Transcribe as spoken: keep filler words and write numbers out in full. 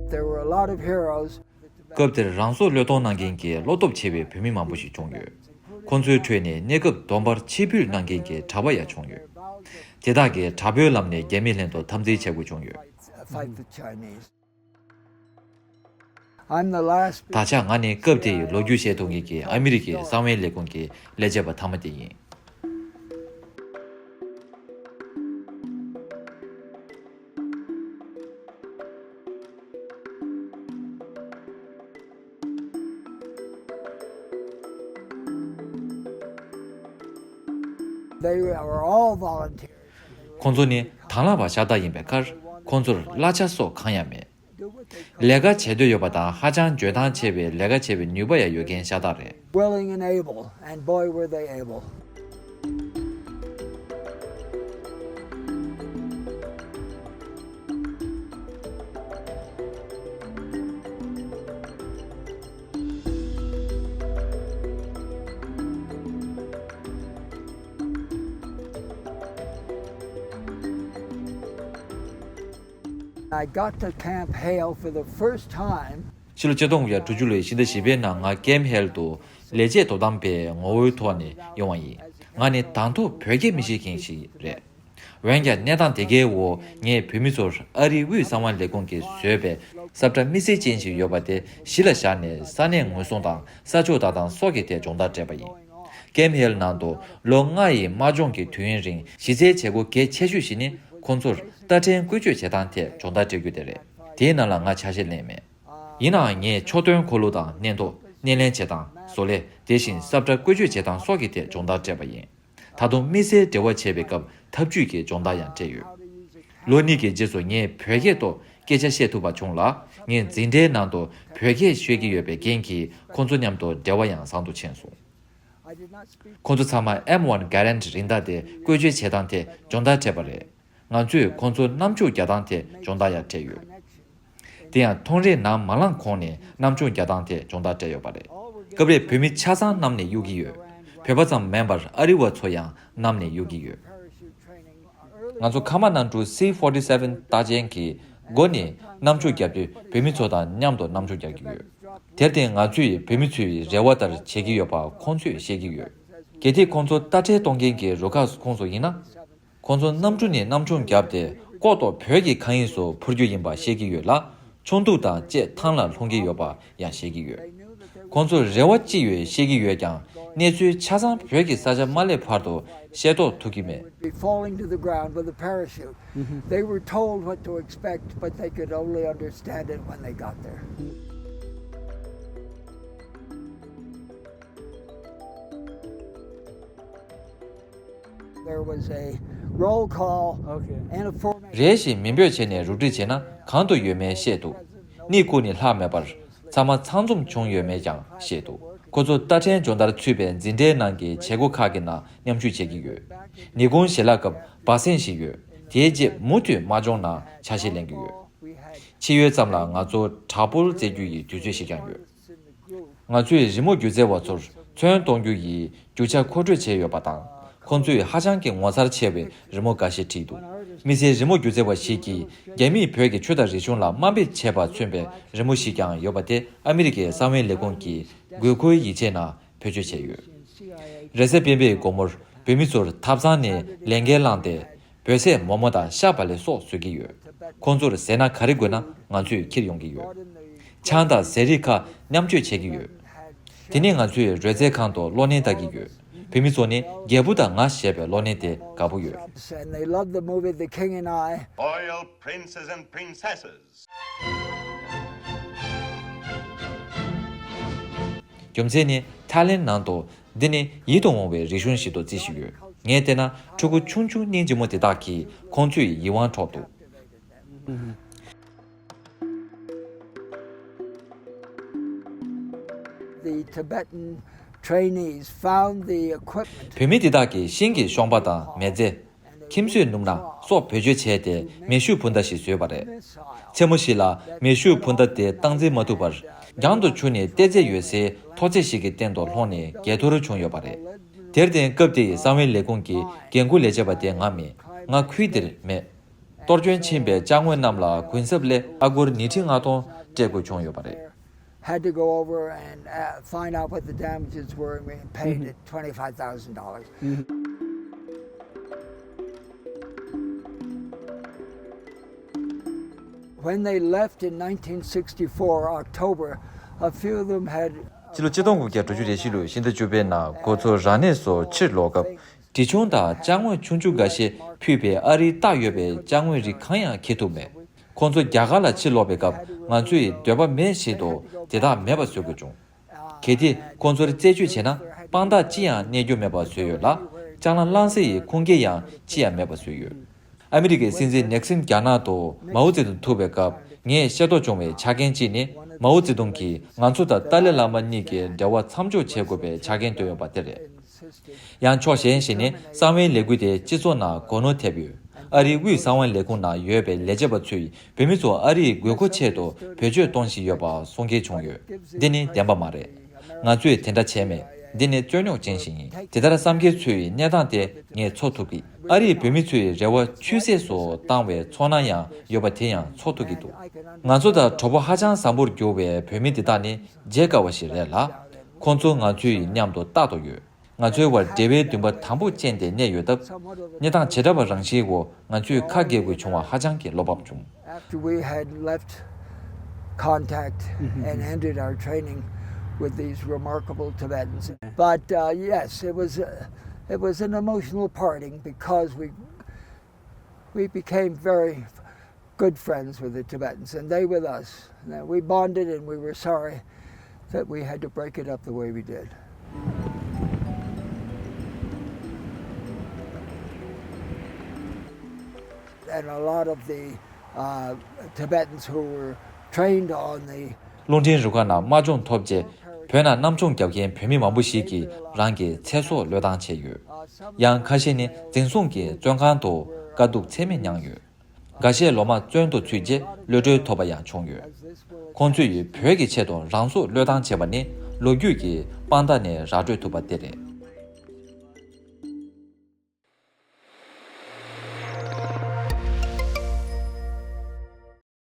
There were a lot of heroes. སྐབས་དེར་རང་སྲོག་བློས་གཏོང་གནང་མཁན་གྱི་བློ་སྟོབས་ཆེ་བའི་བོད་མི་མང་པོ་ཞིག་བྱུང་ཡོད། ཁོང་ཚོའི་ཁྲོད་ནས་གནས་སྐབས་སྡོམ་པར་ཕྱིར་འབུད་གནང་མཁན་གྱི་གྲྭ་པ་ཡང་བྱུང་ཡོད། དེ་དག་གིས་དྲག་པོའི་ལམ་ནས་རྒྱ་མིའི་ལྷན་དུ་འཐབ་འཛིང་བྱེད་དགོས་བྱུང་ཡོད། Fight the Chinese. I'm the last. ད་ཆ་ང་ནི་སྐབས་དེའི་ལོ་རྒྱུས་བཤད་ཐུབ་མཁན་གྱི་ཨ་མི་རི་ཀའི་གསང་བའི་ལས་ཁུངས་ཀྱི་ལས་བྱེད་པ་མཐའ་མ་དེ་ཡིན། They were all volunteers. ཁོང་ཚོ་ནི་དང་བླངས་པ་ཤ་སྟག་ཡིན་པའི་ཁར་ཁོང་ཚོར་གླ་ཆ་སོགས་གང་ཡང་མེད། ལས་ཀ་བྱེད་འདོད་ཡོད་པ་དང་ཧ་ཅང་འཇོན་ཐང་ཆེ་བའི་ལས་ཀ་བྱེད་པའི་ནུས་པ་ཡང་ཡོད་མཁན་ཤ་སྟག་རེད། Willing and able, and boy, were they able. I got to Camp Hale for the first time. ཕྱི་ལོ་ཆིག་སྟོང་དགུ་བརྒྱ་དྲུག་ཅུ་ལོའི་ཕྱི་ཟླ་བཞི་པའི་ནང་ང་ཀེམ་ཧེལ་དུ་ལས་བྱེད་དོ་དམ་པའི་ངོ་བོའི་ཐོག་ནས་ཡོང་བ་ཡིན། ང་ནི་དང་ཐོག་བོད་སྐད་མི་ཤེས་མཁན་ཞིག་རེད། འོན་ཀྱང་གནས་སྟངས་དེ་གའི་འོག་ངས་བོད་མི་ཚོར་ཨ་རིའི་དབུས་གསང་བ་ལས་ཁུངས་ཀྱིས་བཟོས་པའི་ས་བཀྲ་དམིགས་བསལ་ཅན་ཞིག་ཡོད་པ་དེ་གཞི་ལ་བཞག་ནས་ས་གནས་ངོས་བཟུང་དང་ས་ཕྱོགས་བདག་དང་སོགས་ཀྱི་ཐད་སྦྱོང་བརྡར་སྤྲད་པ་ཡིན། ཀེམ་ཧེལ་ནང་དུ་ལོ་ལྔ་ཡི་དམག་སྦྱོང་གི་དུས་ཡུན་རིང་གཞི་རྩའི་བྱེད་སྒོ་གལ་ཆེ་ཤོས་ཤིག་ནི་ཁོང་ཚོར་རྟ་ཕྲན་བཀོལ་སྤྱོད་བྱེད་སྟངས་ཐད་སྦྱོང་བརྡར་སྤྲད་རྒྱུ་དེ་རེད། དེའི་ནང་ལ་ང་ཆ་ཤས་ལེན་མེད། ཡིན་ནའང་ངས་ཕྱོགས་ཐོན་འཁོར་ལོ་དང་སྣེ་ཐོག་སྣེ་ལེན་བྱེད་སྟངས་བཟོ་ལས། དེ་བཞིན་ས་བཀྲ་བཀོལ་སྤྱོད་བྱེད་སྟངས་སོགས་ཀྱི་ཐད་སྦྱོང་བརྡར་སྤྲད་པ་ཡིན། ད་དུང་དམིགས་བསལ་འབྲེལ་བ་བྱས་པའི་སྐབས་ཐབས་ཇུས་ཀྱི་སྦྱོང་བརྡར་ཡང་སྤྲད་ཡོད། ལོ་གཉིས་ཀྱི་རྗེས་སུ་ངས་བོད་སྐད་ཐོག་སྐད་ཆ་བཤད་ཐུབ་པ་བྱུང་ལ། ངས་འཛིན་གྲྭའི་ནང་དུ་བོད་སྐད་ཤོད་ཀྱི་ཡོད་པའི་རྐྱེན་གྱིས་ཁོང་ཚོ་མཉམ་དུ་འབྲེལ་བ་ཡང་བཟང་དུ་ཕྱིན་སོང་། ཁོང་ཚོ་ཚང་མ་ཨེམ་ཝན་གྷ་རན་ཊི་རིན་ཐང་དེ་བཀོལ་སྤྱོད་བྱེད་སྟངས་ཐད་སྦྱོང་བརྡར་སྤྲད་པ་རེད། ང་ཚོས་ཁོང་ཚོར་མཉམ་ཞུགས་རྒྱག་སྟངས་ཐད་སྦྱོང་བརྡར་ཡང་སྤྲད་ཡོད། དེ་ཡང་ཐོན་རེས་ནམ་མ་ལངས་གོང་ནས་མཉམ་ཞུགས་རྒྱག་སྟངས་ཐད་སྦྱོང་བརྡར་སྤྲད་ཡོད་པ་རེད། སྐབས་རེ་བོད་མི་ཆ་ཚང་བསྣམས་ནས་གཡུག་གི་ཡོད། བོད་པ་ཙམ་མིན་པར་ཨ་རི་བ་ཚོ་ཡང་བསྣམས་ནས་གཡུག་གི་ཡོད། ང་ཚོ་ཁ་མ་ནང་འགྲོ་སི་ཕོར་ཊི་སེ་ཝེན་རྟགས་ཅན་གྱི་སྒོ་ནས་མཉམ་ཞུགས་བརྒྱབ་དུས་བོད་མི་ཚོ་དང་མཉམ་དུ་མཉམ་ཞུགས་རྒྱག་གི་ཡོད། དེར་བརྟེན་ང་ཚོས་བོད་མི་ཚོའི་རེ་བ་ལྟར་བྱེད་ཀྱི་ཡོད་པ་ཁོང་ཚོས་ཤེས་ཀྱི་ཡོད། གལ་ཏེ་ཁོང་ཚོ་རྟ་ཁྲལ་གཏོང་མཁན་གྱི་རུ་ཁག་ཁོངས་སུ་ཡིན་ན། ཁོང་ཚོ་གནམ་གྲུ་ནས་གནམ་མཆོང་བརྒྱབ་སྟེ་ལྐོག་ཏུ་བོད་ཀྱི་མཁའ་དབྱིངས་སུ་འཕུར་རྒྱུ་ཡིན་པ་ཤེས་ཀྱི་ཡོད་ལ། ཆུང་དུས་དང་བཅས་ཐང་ལ་ལྷུང་གི་ཡོད་པ་ཡང་ཤེས་ཀྱི་ཡོད། ཁོང་ཚོར་རེ་བ་ཅི་ཡོད་ཤེས་ཀྱི་ཡོད་ཀྱང་གནས་ཚུལ་ཆ་ཚང་བོད་ཀྱི་ས་ཆ་མ་སླེབས་བར་དུ་ཤེས་རྟོགས་ཐུབ་ཀྱི་མེད། Be falling to the ground with a parachute. They were told what to expect, but they could only understand it when they got there. There was a roll call and a formation. རེ་ཞིག་མིང་འབོད་བྱས་ནས་རུབ་སྒྲིག་བྱས་ན་གང་དུ་ཡོད་མེད་ཤེས་འདུག་གཉིད་ཁུག་ནས་ལྷག་མེད་པར་ཚང་མ་ཚང་འཛོམས་བྱུང་ཡོད་མེད་ཀྱང་ཤེས་འདུག་ཁོ་ཚོ་རྟ་ཕྲན་སྦྱོང་བརྡར་ཚུད་པའི་འཛིན་གྲྭའི་ནང་གི་བྱེད་སྒོ་ཁག་གི་ནང་མཉམ་ཞུགས་བྱེད་ཀྱི་ཡོད། ཉིན་གུང་ཞལ་ལག་སྐབས་སྦ་གསང་ཞིག་ཡོད། དེའི་རྗེས་མུ་མཐུད་དམག་སྦྱོང་ནང་ཆ་ཤས་ལེན་གྱི་ཡོད། ཕྱི་ཡོལ་ཙམ་ལ་ང་ཚོ་བྲག་ཕུག་རྩེ་རྒྱུ་ཡི་དུས་ཚོད་ཞིག་ཀྱང་ཡོད། ང་ཚོས་རི་མོ་སྒྱུ་རྩལ་བ་ཚོར་ཚོན་གཏོང་རྒྱུ་ཡི་རྒྱུ་ཆ་མཁོ་སྤྲོད་བྱས་ཡོད་པ་དང་། ཁོང་ཚོས་ཧ་ཅང་གི་ངོ་མཚར་ཆེ་བའི་རི་མོ་འགའ་ཤས་བྲིས་འདུག་དམིགས་བསལ་རི་མོ་སྒྱུ་རྩལ་བ་ཞིག་གིས་རྒྱ་མིས་བོད་ཀྱི་ཆོས་དང་རིག་གཞུང་ལ་དམའ་འབེབས་བྱས་པ་མཚོན་པའི་རི་མོ་ཞིག་ཀྱང་ཡོད་པ་དེ་ཨ་མི་རི་ཀའི་གསང་བའི་ལས་ཁུངས་ཀྱི་དགོས་མཁོའི་ཡིག་ཆའི་ནང་བེད་སྤྱོད་བྱས་ཡོད། རེས་གཟའ་སྤེན་པའི་དགོང་མོར་བོད་མི་ཚོར་ཐབ་ཚང་ནས་ལས་འགན་བླངས་ཏེ། བོད་ཟས་མོག་མོག་དང་ཤ་བག་ལེབ་སོགས་བཟོ་གི་ཡོད། ཁོང་ཚོར་ཟས་སྣ་ག་རེ་དགོས་ན་ང་ཚོས་འཁྱེར་ཡོང་གི་ཡོད། ཆང་དང་ཟས་རིགས་ཁག་མཉམ་སྤྱོད་བྱེད་ཀྱི་ཡོད། དེ་ནས་ང་ཚོས་རོལ་རྩེད་ཁང་དུ་གློག་བརྙན་ལྟ་གི་ཡོད། བོད་མི་ཚོ་ནི་རྒྱལ་པོ་དང་ང་ཞེས་པའི་གློག་བརྙན་དེ་དགའ་པོ་ཡོད། And they loved the movie The King and I. Royal princes and princesses. རྒྱུ་མཚན་ནི་ཐའི་ལེན་ནང་དུ་འདི་ནི་ཡིད་དུ་འོང་བའི་རིག་གཞུང་ཞིག་ཏུ་བརྩི་བཞིན་ཡོད། ངས་བལྟས་ན་ཕྲུ་གུ་ཆུང་ཆུང་སྙིང་རྗེ་མོ་དེ་དག་གིས་ཁོང་ཚོའི་ཡིད་དབང་འཕྲོག་འདུག The Tibetan trainees found the equipment. བོད་མི་དེ་དག་གིས་ཤིང་གི་གཤོང་པ་དང་མེ་རྫས། ཁྱིམ་གསོས་སྣུམ་སྣ་སོགས་བེད་སྤྱོད་བྱས་ཏེ་མེ་ཤུགས་འཕུར་མདའ་ཞིག་བཟོས་པ་རེད། མཚན་མོ་ཞིག་ལ་མེ་ཤུགས་འཕུར་མདའ་དེ་སྟངས་འཛིན་མ་ཐུབ་པར། རྒྱང་དུ་འཕྱུར་ནས་གཏེར་རྫས་ཡོད་སའི་མཐོ་ཚད་ཞིག་གི་སྟེང་དུ་ལྷུང་ནས་བརྒལ་འཐོར་བྱུང་ཡོད་པ་རེད། དེར་བརྟེན་སྐབས་དེའི་གསང་བའི་ལས་ཁུངས་ཀྱི་འགན་འཁུར་ལས་བྱེད་པ་དེ་ང་མིན། ང་ཁུལ་དེར་མེད། གཏོར་སྐྱོན་ཕྱིན་པའི་ཅ་དངོས་རྣམས་ལ་གུན་གསབ་སླད་ཨ་སྒོར་ཉིས་ཁྲི་ལྔ་སྟོང་སྤྲད་དགོས་བྱུང་ཡོད་པ་རེད། Had to go over and uh, find out what the damages were, and we paid it twenty-five thousand dollars. When they left in nineteen sixty-four, October, a few of them had ཕྱི་ལོ་ཆིག་སྟོང་དགུ་བརྒྱ་དྲུག་ཅུ་རེ་བཞི་ལོའི་ཕྱི་ཟླ་བཅུ་པའི་ནང་ཁོ་ཚོ་རང་གནས་སུ་ཕྱིར་ལོག་སྐབས། གྲི་ཆུང་དང་ཅ་དངོས་ཆུང་ཆུང་འགའ་ཤས་ཕུད་པའི་ཨ་རིའི་རྟགས་ཡོད་པའི་ཅ་དངོས་རིགས་གང་ཡང་འཁྱེར་ཐུབ་མེད། ཁོང་ཚོ་རྒྱ་གར་ལ་ཕྱིར་ལོག་པའི་སྐབས་ང་ཚོས་འདོད་པ་མེད་བཞིན་དུ་དེ་དག་མེད་པ་བཟོ་དགོས་བྱུང་། གལ་ཏེ་ཁོང་ཚོར་རྩད་གཅོད་བྱས་ན་དཔང་རྟགས་ཅི་ཡང་གནས་རྒྱུ་མེད་པ་བཟོས་ཡོད་ལ། ལྕང་ལ་གླང་སེང་ཡི་ཁུངས་སྐྱེལ་ཡང་ཅི་ཡང་མེད་པ་བཟོས་ཡོད། ཨ་མི་རི་ཀའི་སྲིད་འཛིན་ནེག་སིན་རྒྱ་ནག་ཏུ་མའོ་ཙེ་ཏུང་ཐུག་པའི་སྐབས་ངས་ཤེས་རྟོགས་བྱུང་བའི་ཆ་རྐྱེན་གཅིག་ནི། མའོ་ཙེ་ཏུང་གིས་ང་ཚོ་དང་ཏཱ་ལའི་བླ་མ་གཉིས་ཀྱི་འབྲེལ་བ་མཚམས་འཇོག་བྱེད་དགོས་པའི་ཆ་རྐྱེན་བཏོན་ཡོད་པ་དེ་རེད། ཡང་ཕྱོགས་གཞན་ཞིག་ནི་གསང་བའི་ལས་འགུལ་དེ་སྤྱི་ཚོགས་ནང་གོ་ནོར་ཐེབས་ཡོད། ཨ་རིའི་དབུས་གསང་བའི་ལས་ཁུངས་ནང་ཡོད་པའི་ལས་བྱེད་པ་ཚོས་བོད་མི་ཚོ་ཨ་རིའི་དགོས་མཁོ་ཆེད་དུ་བེད་སྤྱོད་གཏོང་བཞིན་ཡོད་པ་གསུང་མཁན་བྱུང་ཡོད། འདི་ནི་བདེན་པ་མ་རེད། ང་ཚོས་དེ་འདྲ་བྱས་མེད། འདི་ནི་རྩོད་རྙོག་ཅན་ཞིག་ཡིན། དེ་ལྟར་བསམ་མཁན་ཚོའི་གནས་སྟངས་དེ་ངས་ཚོར་ཐུབ་ཀྱི། ཨ་རིས་བོད་མི་ཚོའི་རེ་བ་ཆུད་ཟོས་སུ་བཏང་བའི་ཚོར་སྣང་ཡང་ཡོད་པ་དེ་ཡང་ཚོར་ཐུབ་ཀྱི་འདུག་ང་ཚོ་དང་གྲོགས་པོ་ཧ་ཅང་བཟང་པོར་གྱུར་བའི་བོད་མི་འདི་དག་ནི་བརྗེད་དཀའ་བ་ཞིག་རེད་ལ། ཁོང་ཚོ་ང་ཚོའི་མཉམ་དུ་རྟག་ཏུ་ཡོད། ང་ཚོའི་བར་འབྲེལ་བའི་འདུན་པ་དམ་པོ་བཅས་ཏེ་གནས་ཡོད་སྟབས། གནས་སྟངས་བྱེ་བྲག་པ་རང་བཞིན་འོག་ང་ཚོས་ཁ་གྱེས་དགོས་བྱུང་བ་ཧ་ཅང་གི་བློ་ཕམ་བྱུང་། After we had left contact and ended our training with these remarkable Tibetans. But uh, yes, it was uh, it was an emotional parting because we we became very good friends with the Tibetans, and they with us. And we bonded, and we were sorry that we had to break it up the way we did. And a lot of the uh, Tibetans who were trained on the རླུང་འཕྲིན་རུ་ཁག་ནང་དམར་མཆོང་ཐོབ་རྗེས་བོད་ནང་གནམ་མཆོང་རྒྱབ་མཁན་བོད་མི་མང་པོ་ཞིག་གིས་རང་གི་ཚེ་སྲོག་བློས་བཏང་བྱས་ཡོད། ཡང་ཁ་ཤས་ནི་འཛིན་བཟུང་གིས་བཙོན་ཁང་དུ་དཀའ་སྡུག་ཚད་མེད་མྱངས་ཡོད། འགའ་ཤས་ལོ་མང་བཙོན་དུ་ཚུད་རྗེས་གློད་གྲོལ་ཐོབ་པ་ཡང་བྱུང་ཡོད། ཁོང་ཚོས་བོད་ཀྱི་ཆེད་དུ་རང་སྲོག་བློས་བཏང་བྱས་པ་ནི་ལོ་རྒྱུས་ཀྱི་དཔང་རྟགས་ནས་ར་སྤྲོད་ཐུབ་པ་དེ་རེད།